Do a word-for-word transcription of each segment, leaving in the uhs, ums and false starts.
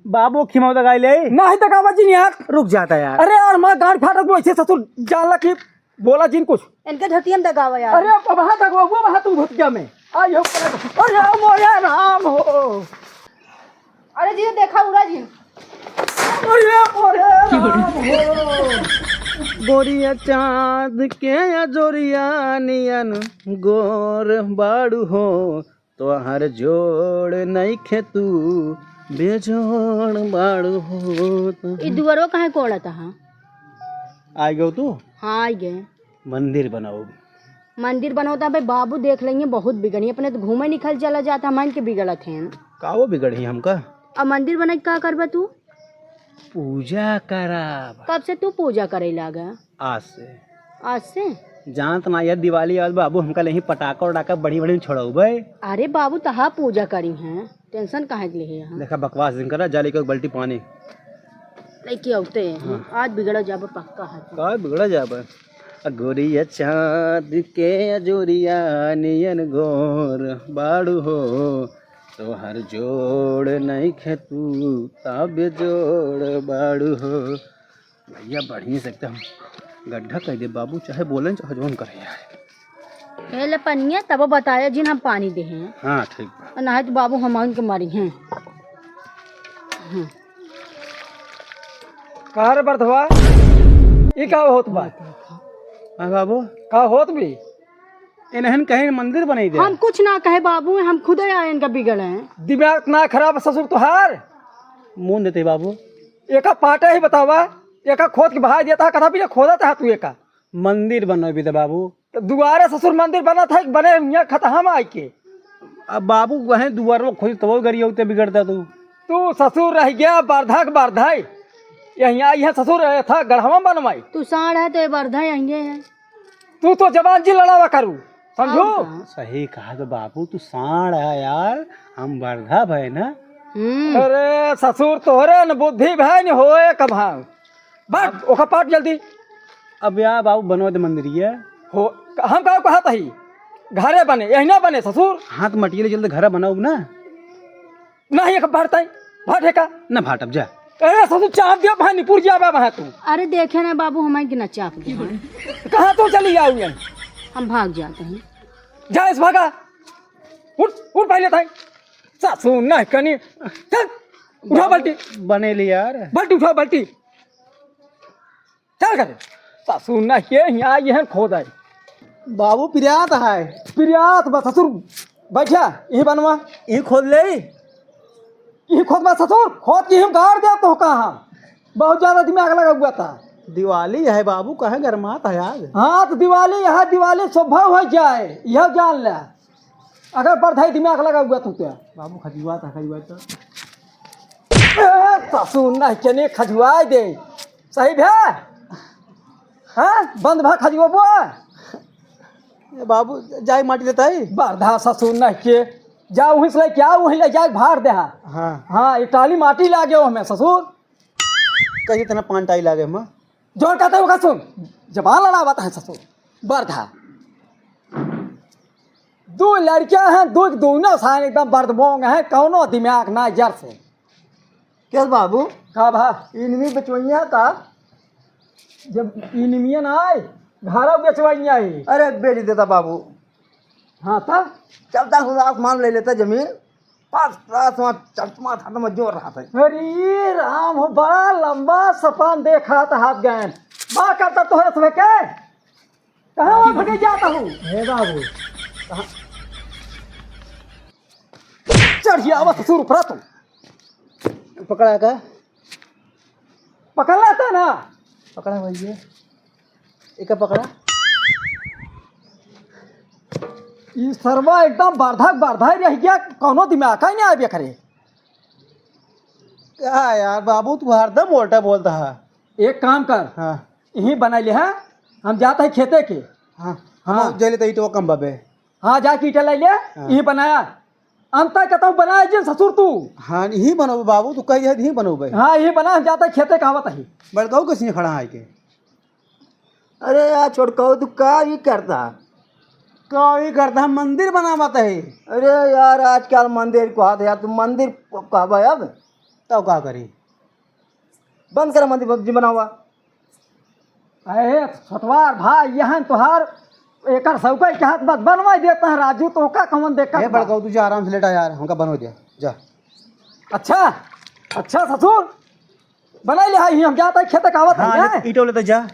बाबू खिमौ दगाई ले। नहीं दगावा जिन यार। रुक जाता यार। अरे यार, मैं गांड फाटत वैसे ससुर जानला कि बोला जिन कुछ। इनके धोतिया में दगावा यार। अरे अब वहाँ दगावा, वहाँ तुम धोतिया में। आई हो। अरे मोया राम हो। अरे जी देखा उड़ा जी। अरे मोया राम हो। गोरिया चाँद के अजोरिया नियन गोर बाड़ू हो, तोहर जोड़ नइखे तू बेजोड़ बाड़ू हो। ई दुआरो काहे कोड़त हा? आ गयो तू? हाँ, आ गए। मंदिर बनाओ। मंदिर बनाओ तो भाई बाबू देख लेंगे, बहुत बिगड़ी। अपने तो घूमे निकल चला जाता, मन के बिगड़त हैं। का वो बिगड़ी हमका? अब मंदिर बना के का करबा तू? पूजा करब। कब से तू पूजा करे लागा? आज से। आज से? जानत ना यार, दिवाली आज बाबू हमका लेही पटाखा उड़ाखा बड़ी बड़ी छोड़ौबे। अरे बाबू तहा पूजा करी हैं, टेंशन काहे के लेहे हैं? देखा बकवास दिन करा, जा लेके एक बाल्टी पानी। लेके आउते हैं। हाँ। आज बिगड़ा जाबे पक्का है। का बिगड़ा जाबे? अ गोरिया चाँद के अजोरिया नियन गोर बाड़ू हो, तोहर जोड़ नइखे तू तब जोड़ बाड़ू हो। भैया बढ़िया से एकदम गड्ढा कइ दे बाबू, चाहे बोले चाहे जौन करे यार। ए ले पनिया तब बताया जिन हम पानी दे हैं। हाँ ठीक बा। और ना है तो बाबू हम उनके मारी हैं। हम्म। का रे बरधवा, ई का होत बा? हाँ बाबू। का होत बी? इन्हन कहीं मंदिर बनाई दे। हम कुछ ना कहे बाबू, हम खुदे आए इनका बिगड़े हैं। दिमाग ना खराब ससुर तोहार। मुंह देते बाबू। एका पाटे ही बतावा, एका खोद के बहाय देता है, कथा भी ना खोदत है तू एका। मंदिर बनबी त बाबू। त दुआरे ससुर मंदिर बनत है, बने हियाँ खतहा में आइके। अब बाबू वहीं दुआरो खोदी तबो गरियौते बिगड़ता तू। तू ससुर रह गया बरधा के बरधा। यहीं आई है ससुर, था गढ़वा बनवाई। तू साँड़ है तो ये बरधा यहीं है। तू तो जबान जी लड़ावा करू, समझू? और का? सही कहा तो बाबू, तू साँड़ है यार, हम बरधा भए ना। हम्म। अरे ससुर तोहरे न बुद्धि भए न होए कभाव। बट ओका पाट जल्दी। अब यार बाबू बनवा दे मंदिरिया। हो, हम का कहत हई? घरे बने, यही ना बने ससुर। हाँ तो मटिया ले चलते घरे बनाऊ ना। नहीं एक बढ़तै, भाटे का? ना भाटब जा। अरे ससुर चाप दिया भाई निपुर जाबा वहाँ तू। अरे देखे ना बाबू हमारे के ना चाप दे। कहाँ तू चली आऊ ये? हम भाग जाते हैं। जा इस भागा। उठ, उठ पहले ताई। सासू ना कनी। चल, उठा बाल्टी। बने ले यार। बाल्टी उठा बाल्टी। चल करे। सासू ना के यहाँ ये खोद आई। बाबू पिरियात है। पिरियात बा ससुर। बैठा, यही बनवा। यही खोद ले। यही खोद बा ससुर, खोद के हम गाड़ दे तो कहाँ। बहुत ज्यादा दिमाग लगा हुआ था। दिवाली है बाबू, कहे गरमात है आज। हाँ तो दिवाली है, दिवाली शोभा हो जाए, यह जान ले। अगर बरधाई दिमाग लगा हुआ तू क्या? बाबू खजुआ था, खजुआ था। ए, सासू ना चने खजुआ दे। सही भे? हाँ? बंद भा खजुआ बुआ? ए बाबू, जाई माटी लेता है? बरधा ससुर ना के। जा वहीं से लेके आओ, वहीं ले जाए भार दे हा। हाँ। हाँ, एक टाली माटी लागे हो हमें ससुर। कहिए तना पान टाई लागे हम। जोर कहते हो का सुन, जबान लड़ावत है ससुर। बरधा। दो लड़कियां हैं, दो, दोनों सारे एकदम बर्दबोंग हैं, कौनो दिमाग ना जर से। क्या बाबू? का भा? इनमी बचवइया का? जब इनमिया ना आए, घरा बेचवइया ही। अरे बेच देता बाबू। हाँ, तब? चलता हूँ, आसमान ले लेता जमीन। पास, पास वहाँ चमचमा था तो मैं जोर रहा था। अरे राम हो, बड़ा लंबा सपन देखा था हाथ गए। बा करता तोहरे से के? कहाँ वहाँ भगे जाता हूँ? हे बाबू। कहाँ? चढ़िया आवा ससुर ऊपर तू। पकड़ा का? पकड़ लेता ना। पकड़ा भैया। एका पकड़ा। ई सरवा एकदम बरधा बरधा ही रह गया, कौनो दिमाग ही नहीं आवे करे। का यार बाबू, तू हरदम उल्टा बोलता है। एक काम कर, हाँ। यहीं बना ले, हाँ? हम जाता है खेते के। हाँ, हाँ। हम जाए लेते ईटवा कम बाबे। हाँ, जाके ईटा ले ले, हाँ। यहीं बनाया। अंता कहता हूँ बनाया जिन ससुर तू। हाँ, यहीं बनोबे बाबू, तू कह दिया यहीं बनोबे। हाँ, यहीं बना, हम जाता है खेते कहावत है। बड़काऊ कैसे खड़ा है के? अरे यार छोटकाऊ, तू का ही करता? का ही करता? हम मंदिर बनावत है। अरे यार, आजकल मंदिर को हाथ यार, तू मंदिर को कहबा अब? तब का करी? बंद कर मंदिर, पबजी बनावा। अरे छोटवार भाई, यहन तोहार एकर सौकई के हाथ बस बनवाई देता है राजू, तो का कमन देख ए बड़का, तू जा आराम से लेटा यार, हमका बनवा दिया, जा। अच्छा, अच्छा ससुर, बनाई ले, हाई हम जाता है खेते, कहावत हाँ, है। ईटो लेता जा।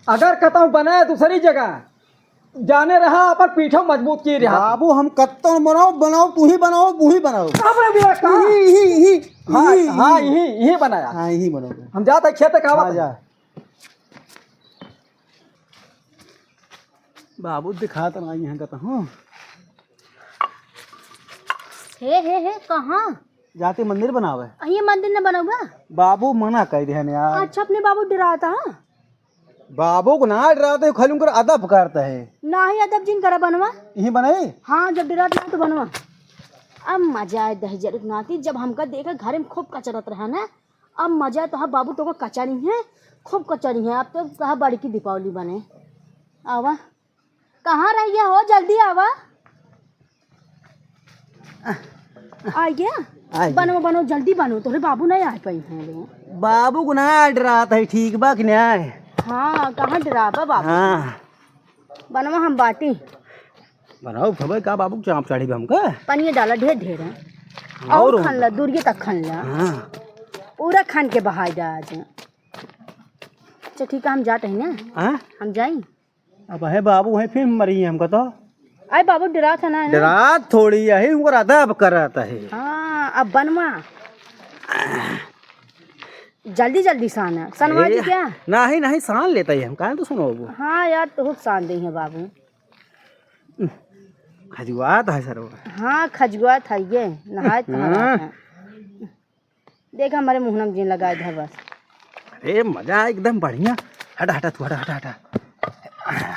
अगर कहता हूँ बनाए दूसरी जगह, जाने रहा अपन पीठो मजबूत की रहा। बाबू, हम कत्तो बनाओ, बनाओ, तू ही बनाओ, तू ही बनाओ। कहाँ बना दिया, कहाँ? ही, ही, ही, हाँ, ही, हाँ, ही। यही, यही बनाया। हाँ, यही बनाओ। हम जाता है खेते, कहावत हाँ, है। जा। बाबू दिखात ना यहाँ का तो हूँ। हे, हे, हे, कहाँ? जाते मंदिर बनावे। अ, ये मंदिर न बनउबा? बाबू मना कर दे यार। अच्छा, अपने बाबू डराता है? बाबू को ना डराते, खाली उनकर अदब करता है। नाही अदब जिन करा बनवा। यही बनाई? हाँ, जब डरात ना तो बनवा। अब मजा आए दहिजर के नाती, जब हमका देखा घरे में खूब कचरत रहा ना, अब मजा तो है बाबू, तो को कचरी है, खूब कचरी है। अब तो कहा बड़की दीपावली बने। आवा, कहाँ रह गया हो, जल्दी आवा। आ गया? आ गया। बनो, बनो, जल्दी बनो, तोरे बाबू नहीं आ पाई हैं रे। बाबू को ना डरात है, ठीक बा कि नहीं? हाँ, कहाँ डराबा बाबू? हाँ। बनवा हम बाटी। बनाओ, खबर का बाबू, चाप चढ़ी बा हमका? पनिया डाला, ढेर ढेर है। और और खान ला, दूरिये तक खान ला। हाँ। पूरा खान के बहाई दा आज। अच्छा, ठीक है, हम जाते हैं ना। हाँ? हम जाई। अब है बाबू, है फिर मरी हमका तो। अरे बाबू, डरात है ना, है ना? डरात थोड़ी, यही उनकर अदब करत है। हाँ, अब बनवा। जल्दी, जल्दी सान है। सनवा ए, जी क्या? नहीं, नहीं, सान लेता ही हम, काहे तो सुनो बाबू। हाँ यार, तो खूब सान दे हैं बाबू। खजुआत है सरवा। हाँ, खजुआत है ये, नहाए तो हाँ। नहाए है। देख हमरे मुहनम जिन लगाए धर बस। अरे मजा एकदम बढ़िया। हटा, हटा, तू हटा, हटा, हटा।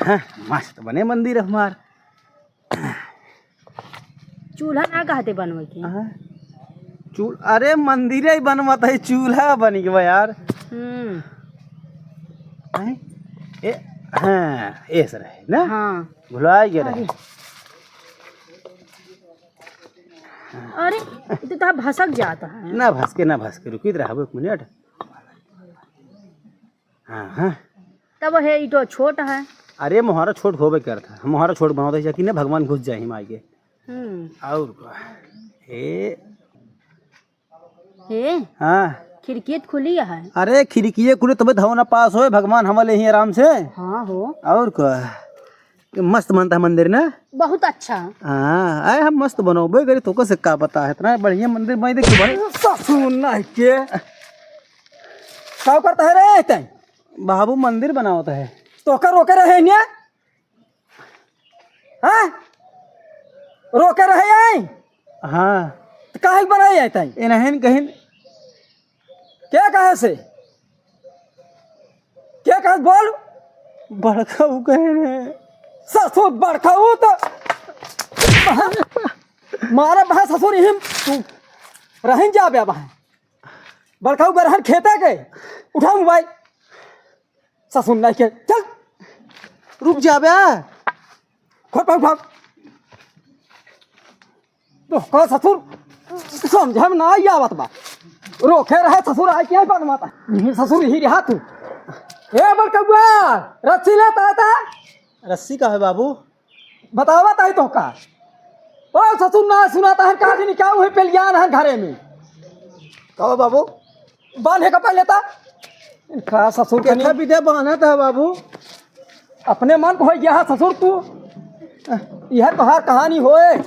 हाँ, मस्त बने मंदिर हमार। चूल्हा ना कहते बनवे के। हाँ। चूल-, अरे मंदिरे ही बनवत है, चूल्हा बन गवा यार। हम्म। हैं? ए, हाँ, ऐसे रहे ना? हाँ। भुला गया रहे। अरे। अरे, ई तो तोहार भसक जात है। ना भसके, ना भसके, रुकी तो रहबो एक मिनट। हाँ, हाँ। तब हे, ई तो छोट है। अरे, मोहारा छोट होबे करत है। मोहारा छोट बनावत है, कि ना भगवान घुस जाए माई के। हम्म। और का? ए। हे? हाँ। खिड़कियत खुली है। अरे, खिड़किये खुली, तबे धवना पास होए, भगवान हवा ले ही आराम से। हाँ हो। और का? ये मस्त बनता है मंदिर ना? बहुत अच्छा। हाँ, अरे हम मस्त बनोबे करी, तोका से का पता है, इतना बढ़िया मंदिर बनाई, देखी बड़े। ससुर नहीं के। का करता है रे तैं? बाबू मंदिर बनावत है। तोका रोके रहे ने? हाँ? रोके रहे आई? हाँ। तो काहे बनाई आई तैं? इन्हें कहीं। क्या कहे से? क्या कहे बोल? बड़काऊ कहे रहे। ससुर बड़काऊ तो मारा बहा ससुर यही तू रहन जा बे बहा। बड़काऊ गरहन खेते के। उठा मोबाइल। ससुर नहीं के। चल। रुक जा बे। खोल पाऊ भाग। तो का ससुर समझे में ना आई आवत बा। रोके रहे ससुर आई के बनवाता। यही ससुर यही रहा तू। ए बड़कउआ, रस्सी लेता है ता? रस्सी का है बाबू? बतावा ताई तो का। ओ ससुर ना सुनाता है का दिन क्या हुए पेलियान है घरे में। का बाबू? बांधे का पहले ता। इनका ससुर के केतना नहीं। बिदे बांधत है बाबू? अपने मन को हो गया है ससुर तू। यह तोहार कहानी होए।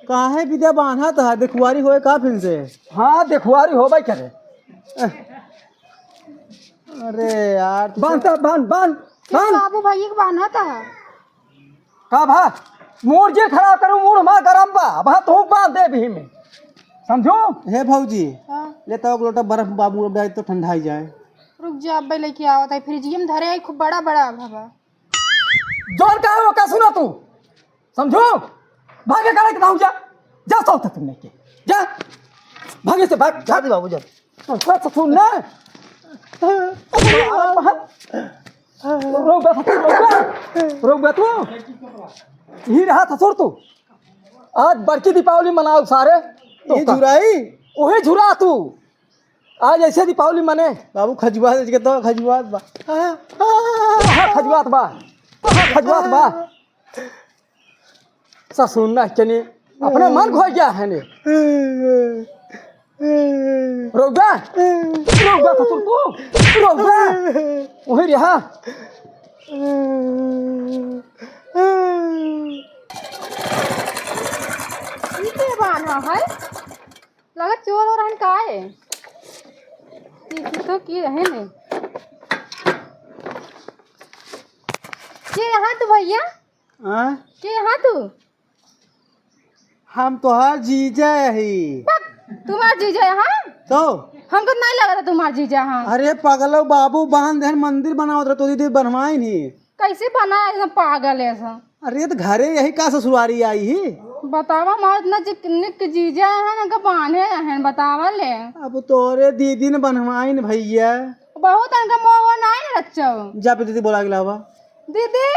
काहे बिदे बांधत है? देखुआरी होए का फिर से? हाँ, देखुआरी होबे करे। अरे यार, तू बांध, तो बांध, बांध, फिर बांध। बाबू भैया के बांधत है। का भा? मूड़ जे खराब करू, मूड़ हमार गरम बा। अब हाँ, तू बांध दे भी में। समझो? हे भौजी, हाँ। ले तो एक लोटा बर्फ बाबू अब डाल तो ठंडा ही जाए। रुक जा, अब्बे लेके आवत है, फ्रिजिया में धरे है, खूब बड़ा बड़ा बाबा। जोर का है वो का सुना तू? समझो? भागे काले के भाग जा। जा सौ तक नहीं के। जा। भागे से भाग, जा। जा दे बाबू, जा। तो ससुर ना। रोक बे ससुर, रोक बे। रोक बे तू। ही रहा ससुर तू। आज बड़की दीपावली मनाओ सारे। तो ये का? जुराई? ओहे झुरा तू। आज ऐसे दीपावली मने। बाबू, खजुआ दे के तो, खजुआत बा। हाँ, हाँ, खजुआत बा। हाँ, खजुआत बा। ससुर ना चने, अपना मन खो गया है ने। रौदा, रौदा ससुर तू, रौदा। वही रहा। ई के बान्हा है? लगा चोर ओर हन का है? ई तो की रहे ने। के यहाँ तू भैया? हाँ? के यहाँ तू? हम तोहार जीजा ही। बक, तुम्हार जीजा यहाँ? तो? हमको नहीं लगा था तुम्हार जीजा यहाँ। अरे पगलो बाबू, बांध देहन, मंदिर बनावत रहे तो दीदी बनवाइन ही। कैसे बना है, एकदम पागल है सब। अरे तो घरे यही का ससुरारी आई ही? बतावा, हमार इतना जिक-, निक जीजा है, इनका बांधे है, बतावा ले। अब तोरे दीदी ने बनवाइन भैया। बहुत इनका मोह वो नहीं रच्चो। जा पे दीदी बोला के लावा। दीदी,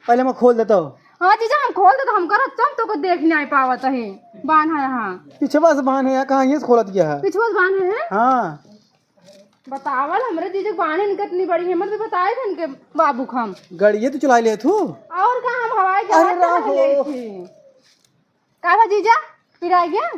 पहले मैं खोल देता हूँ। हाँ जीजा, हम खोल देता, हम करत चम तो को देख नहीं पावत है। बांध है, हाँ। पीछे बस बांध है, कहाँ ये से खोलत गया है? पीछे बस बांध है? हाँ। बतावल, हमरे जीजा बांध है, इनका इतनी बड़ी हिम्मत भी बताए थे इनके बाबू को हम। गड़िए तो चला ले तू। और का हम हवाई जहाज अरे चला राहो। ले थी। का बा जीजा? पिराई गया?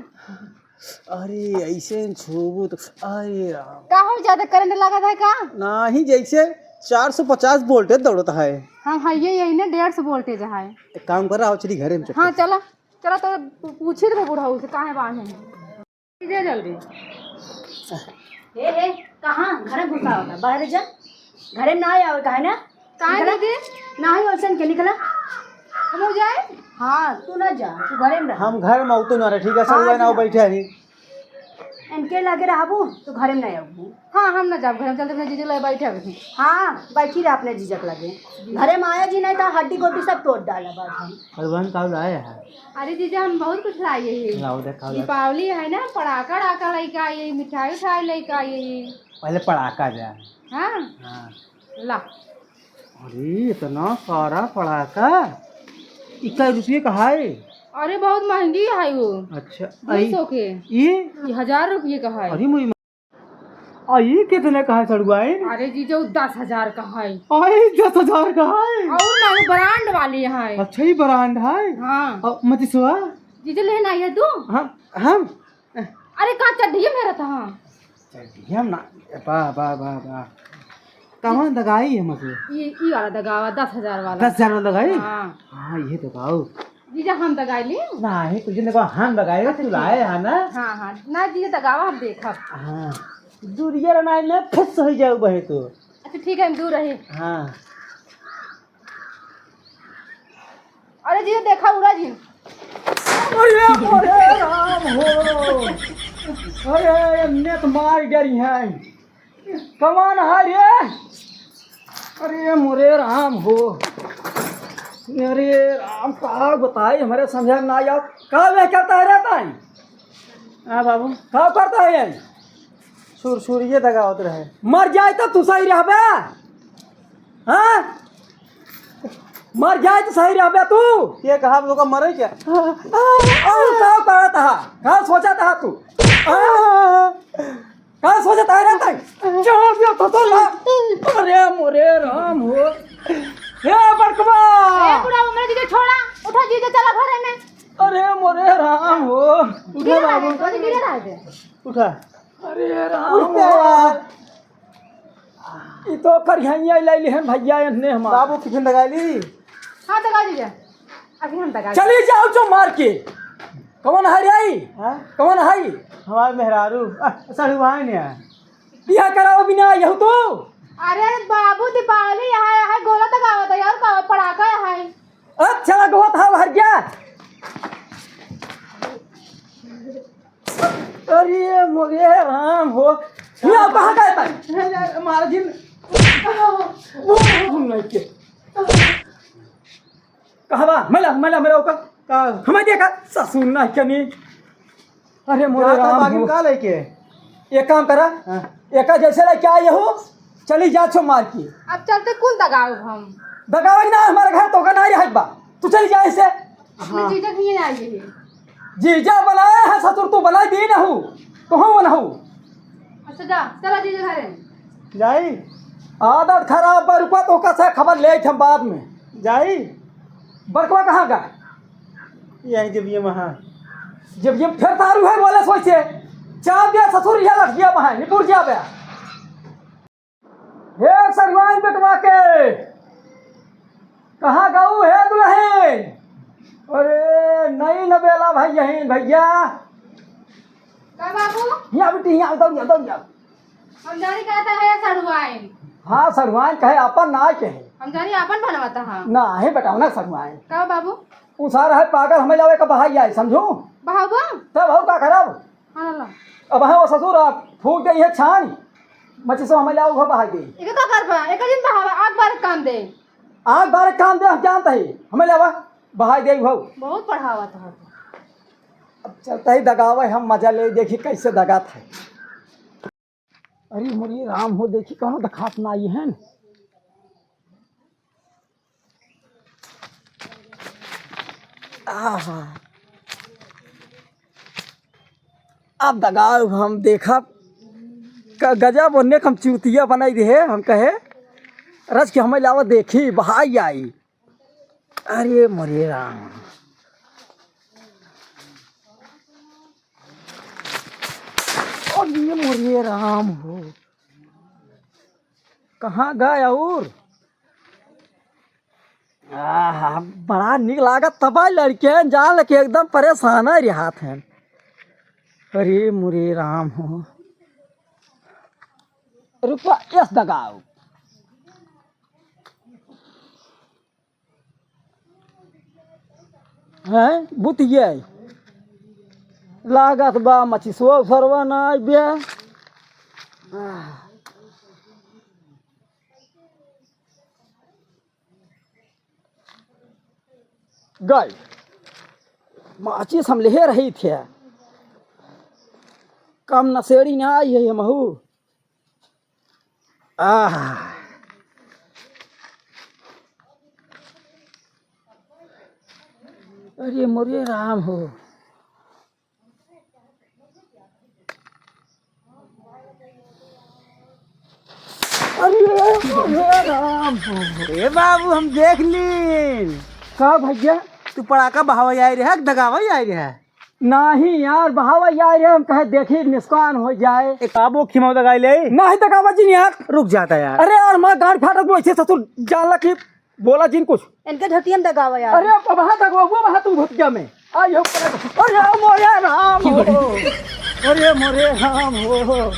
अरे, ऐसे छूबू तो, अरे राम। का हो, ज्यादा करंट लगा था का? नाही, जैसे चार सौ पचास वोल्टेज दौड़त है। हाँ, हाँ, ये यही ना डेढ़ सौ वोल्टेज है। एक काम कर रहा, चली घरे में चल। हाँ, चला, चला तो पू-, पूछी तो बुढ़ऊ से काहे बांधे हैं। दे जल्दी। हे, हे, कहाँ? घर में घुसा होता, बाहर जा। घरे में ना आवे, काहे ना? काहे निकला? दीदी? नाही, ओइसन के निकला। हम हो जाए? हाँ, तू ना जा, तू घरे में रह। हम घर में आऊ, तू ना रह, ठीक है? सब हाँ, ना जी। बैठे ही। इनके लगे रहबू, तो घरे में ना आऊ। हाँ, हम ना जाब घर में, चलते अपने जीजा लगे बैठे अभी। हाँ, बैठी रह अपने जीजा के लगे। घरे में आया जी नहीं तो हड्डी गोटी सब तोड़ डाला बात हम। और बहन का लाए है? अरे जीजा, हम बहुत कुछ लाए ही। लाओ, देखाओ, लाओ। दीपावली है ना, पड़ाका, अड़ाका लेके आए, मिठाई, उठाई लेके आए। पहले पड़ाका जा। हाँ? हाँ। ला। अरे, इतना सारा पड़ाका, ई कै रुपये का है? अरे, बहुत महंगी है वो। अच्छा, दो सौ के। ई? ई हजार रुपये का है। अरे, मुई आ, ई कितने का है सड़ुआइन? अरे जीजा, उ दस हजार का है। आई, दस हजार का है? और नहीं, ब्रांड वाली है। अच्छा, ई ब्रांड है? हाँ। और मचिसवा? जीजा, लेना है तू? हम, हम? अरे, का चड्ढिया में रहता है? चड्ढिया में ना, वाह, वाह, वाह, वाह। कहाँ दगाई है मसे? ई, ई वाला दगावा, दस हजार वाला। दस हजार वाला दगाई? हाँ। हाँ, ये दगाओ। जीजा, हम दगाई ली? नाही, तुझे देखो, हम दगाई, अच्छा, तू ठीक लाए है। है ना? हाँ, हाँ। ना, जीजा, दगावा, हम देखब। हाँ। दूरिया रहना है ना, फिस हो जाऊ बहे तू। अच्छा, ठीक है, हम दूर रही। हाँ। अरे जीजा, देखा उड़ा जी। अरे, अरे राम हो। अरे, एन्ने तो मार डरी है। कमान है रे? अरे मोरे राम हो। अरे राम, का बताई, हमरे समझ में ना आया। का वे करता है रे ताई? हाँ बाबू। का करता है ये? सुरसुरिये दगावत रहे। मर जाए तो तू सही रहबे? हाँ? मर जाए तो सही रहबे तू? ये कहा हम लोग का मरे क्या? और का करता है? का सोचा था तू? हाँ? का सोचत है रे तै? छोड़ दियो तो, तो ला। अरे मोरे राम हो। हे बड़कवा। ए बुढ़ा, हमरे जीजा छोड़ा। उठा जीजा, चला घरे में। अरे मोरे राम हो। उठा गिरे बाबू। रहा है, गिरे रहा है। उठा। अरे राम उठा हो। यार। ई तो करिहैया ले लिहन भैया एन्ने हमार। बाबू टिफिन दगाई ली। हाँ, दगाई लीजिए। अभी हम दगाई चली जाओ जो मार के। कौन है रे? हाँ? कौन है? हमार मेहरारू। आ, सड़ुआइन है। बियाह कराओ बिना यहू तो। अरे बाबू, दीपावली यहाँ है, गोला दगावत है यार, का पड़ाका यहाँ है। अच्छा, लगवत है हर क्या? अरे मोरे राम हो। हिया कहाँ गए तै? मार दिन। वो सुन नहीं के। कहवा? मला, मला, मला ओकर। का? हमें देखा, ससुर ना कनी। अरे मोरे का राम बागी हो। का लेके? एक काम करा। हाँ। एका जैसे लेके आए हो, चली जा छो मार के। अब चलते कुल दगाओ हम। दगावे ना, हमारे घर तो का ना रहे बा। तू चली जा ऐसे। अपने हाँ। जीजा के लिए आई है। जीजा बनाए है ससुर, तू बनाई दी ना हूँ। कहाँ मन हऊ? अच्छा, जा, चला जीजा घरे। जाई? आदत खराब बा, रुका, तोहका से खबर लेइत हम बाद में। जाई? बड़कवा कहाँ गा? यही जेबिया में है। जेबिया में फेर तारू है, बोले सोचे। चाप दिया ससुर, यह लठ दिया वहाँ, निपुर दिया बे। हे सरुआइन बेटवा के, कहाँ गऊ हे दुलहिन? अरे, नहीं न बेला भाई, यहीं भइया। का बाबू? हियाँ बेटी, हियाँ, दौड़ जा, दौड़ जा। हम जानी कहता है सरुआइन। हाँ, सरुआइन कहे, आपन ना कहे। हम जानी आपन बनवाता है। ना, हे बेटा, ना सरुआइन। का बाबू? उ सारा है पागल, हमें लावे का बहाई आई, समझू? बहाबू? तब और का करब? हाँ, ला। अब हाँ, वो ससुर, आप फूक दे, ये छान। मचिसो हमें लाओ, वो बहाई दे। एके का करबा? एक दिन बहावा, आग बार काम दे। आग बार काम दे, हम जानते हैं। हमें लावा, बहाई दे, वो। बहुत पढ़ावा था। अब चलते ही दगावे, हम मजा ले, देखी कैसे दगात है। अरे मोरे राम हो, देखी कौनो दखात ना आई है। आहा। अब दगाव हम देखब। क-, गजब ओन्ने क हम चूतिया बनाई दे, हम कहे, रच के हमें लावा देखी, बहाई आई। अरे मोरे राम। अरे मोरे राम हो। कहाँ गए और? आहा, बड़ा निक लागत तबाय लड़के हैं, जान लगे एकदम परेशान है रिहात हैं। अरे मुरे राम हो। रुपा यस दगाओ। हैं? बुतिये। लागत बा मचिसवा सरवा ना आइबे। आह। गई। माचिस हम लेहे रही थे। कम नशेड़ी ना आई है हमहू। आह। अरे मोरे राम हो। अरे, अरे राम हो। ए बाबू, हम देख लीन। का भैया? तू पड़ाका बहावा आए रहे, दगावा आए रहे? नहीं यार, बहावा आए रहे, हम कहे देखी नुकसान हो जाए। एक आबो खिमाव दगाई ले। नहीं दगावा जी यार। रुक जाता यार। अरे यार, माँ गांड फाटत वो ऐसे ससुर जानला कि बोला जिन कुछ। इनके धोतिया में दगावा यार। अरे, अब वहाँ दगावा, वो वहाँ तू धोतिया में। आ, ये ऊपर, अरे, मोरे राम हो। अरे, मोरे राम हो।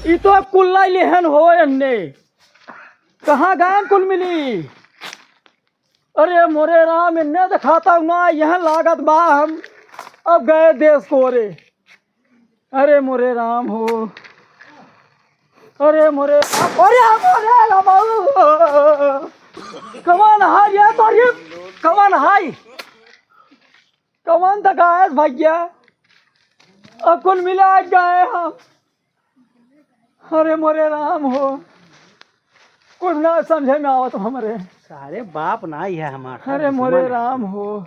ई तो अब कुल्ला लेहन हो एन्ने। कहाँ गायन कुल मिली? अरे, मोरे राम, इन्ने दिखाता हूँ ना, यहाँ लागत बा हम अब गए देश को रे। अरे मोरे राम हो, अरे मोरे राम, अरे मोरे राम हो। कवन हाय ये तोरी, कवन हाय, कवन दगायत भैया, अब कुल मिला गए हम। अरे मोरे राम हो, कुछ ना समझे में आवत हमरे। सारे बाप ना ही है हमार, अरे मोरे राम हो,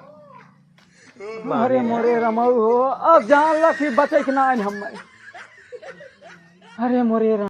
अरे मोरे रमऊ हो, अब जान ला कि बचे के ना आइन हम। अरे मोरे राम।